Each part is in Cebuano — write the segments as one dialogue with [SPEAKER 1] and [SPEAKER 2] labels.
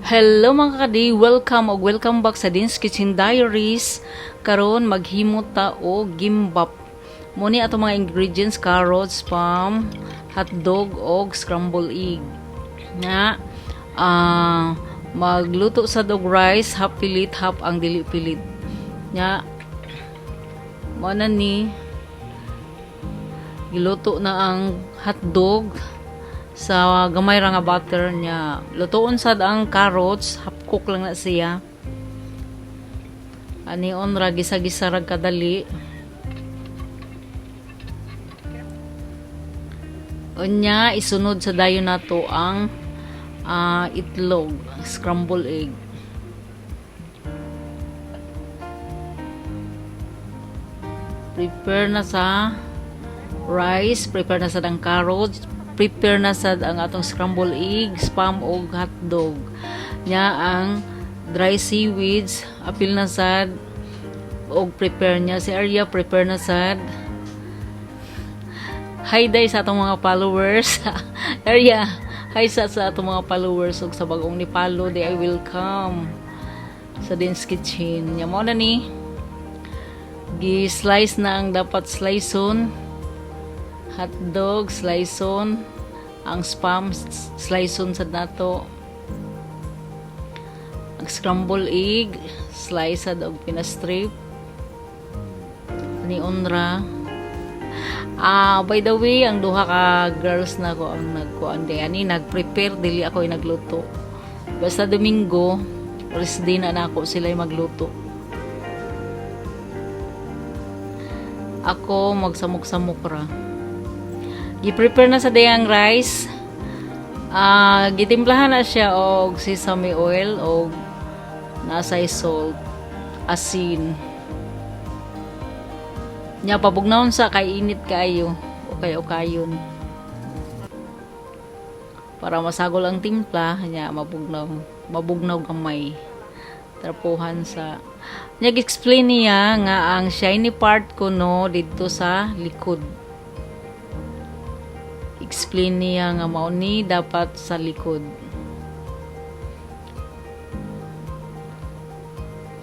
[SPEAKER 1] Hello mga kadi, welcome og welcome back sa Din's Kitchen Diaries. Karon maghimo ta og gimbap. Mo ni ato mga ingredients: carrots, spam, hotdog og scrambled egg. Nga magluto sa og rice, half pilit, half ang dili pilit. Nga mo na ni giluto na ang hotdog sa gamay ra nga butter niya. Lutoon sad ang carrots, half cook lang na siya. Ani on ra, gisa-gisa ra kadali. Unya isunod sa dayon nato ang itlog, scrambled egg. Prepare na sa rice, prepare na sad ang carrots, prepare na sad ang atong scrambled egg, spam og hotdog. Nya ang dry seaweeds, apil na sad og prepare niya si Arya, prepare na sad. Hi day sa atong mga followers. Arya, hi sa atong mga followers ug sa bagong ni follow, they I will come sa Din's Kitchen. Nya mo na ni gi-slice na ang dapat sliceon. Hotdog sliceon, ang spam sliceon sad nato, ang scrambled egg slice sad og pinastrip ni onra. By the way, ang duha ka girls na ko ang nagkuan di ani nagprepare, dili ako yung nagluto. Basta Domingo, rest day na nako, sila yung magluto. Ako magsamok-samok ra. Gi-prepare na sa dayang rice. Gitimplahan na siya og sesame oil og nasa salt, asin. Nya pabugnawon sa kay init kaayo o kay ukayon. Para masagol ang timpla, nya mabugnaw, mabugnaw gamay. Trapuhan sa nya explain niya nga ang shiny part ko no didto sa likod. Explain niya nga mao ni dapat sa likod.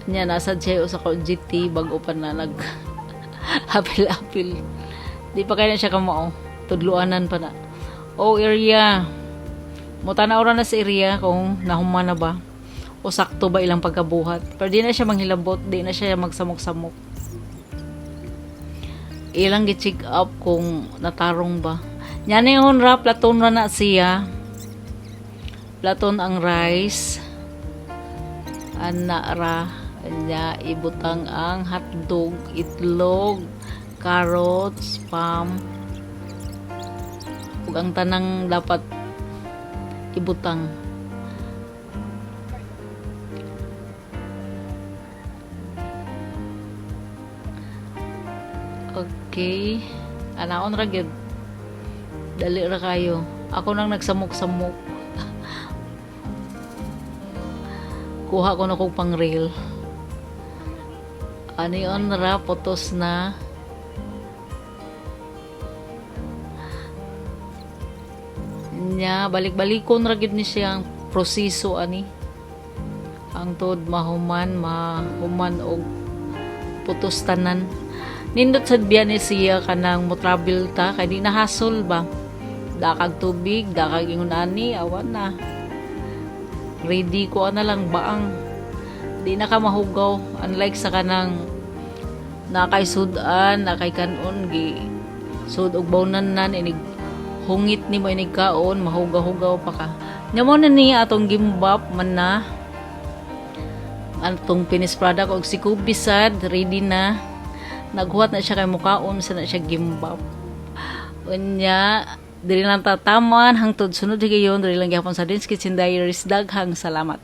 [SPEAKER 1] Nya nasa siya usa ka GT bag-o pa na nag apil-apil. Di pa kaya na siya kamao. Tudluanan pa na. Oh, area. Mutanaw ra na sa area kung nahuman na ba. O sakto ba ilang pagkabuhat. Pero di na siya manghilabot, di na siya magsamok-samok. Ilang gi-check up kung natarong ba. Nya na yun ra, platon ra na siya. Platon ang rice. Ana ra. Nya ibutang ang hotdog, itlog, carrots, spam. Ug ang tanang dapat ibutang. Okay. Anaon ra gyud. Dali ra kayo. Ako nang nagsamok-samok. Kuha ko na kog pang reel. Ano yun ra, putos na. Nya, balik-balikon ra gyud ni siya ang proseso ani. Ang tuod mahuman, mahuman og putos tanan. Nindot sad biya ni siya kanang mo travel ta kay di na hasol ba. Dakag tubig, dakag ingon ani, awan na. Ready ko na lang baang. Di na ka mahugaw unlike sa kanang nakay sudan, nakay kanon gi sud og bawnan nan inig hungit nimo inig kaon, mahugaw-hugaw pa ka. Nya mo na niya atong gimbap man na atong finished product og si Kubi sad ready na. Naghuwat na siya kay mukaon sa na siya gimbap. Unya diri lang tataman hangtod sunod higayon, diri lang gihapon sa Din's Kitchen Diaries. Daghang salamat.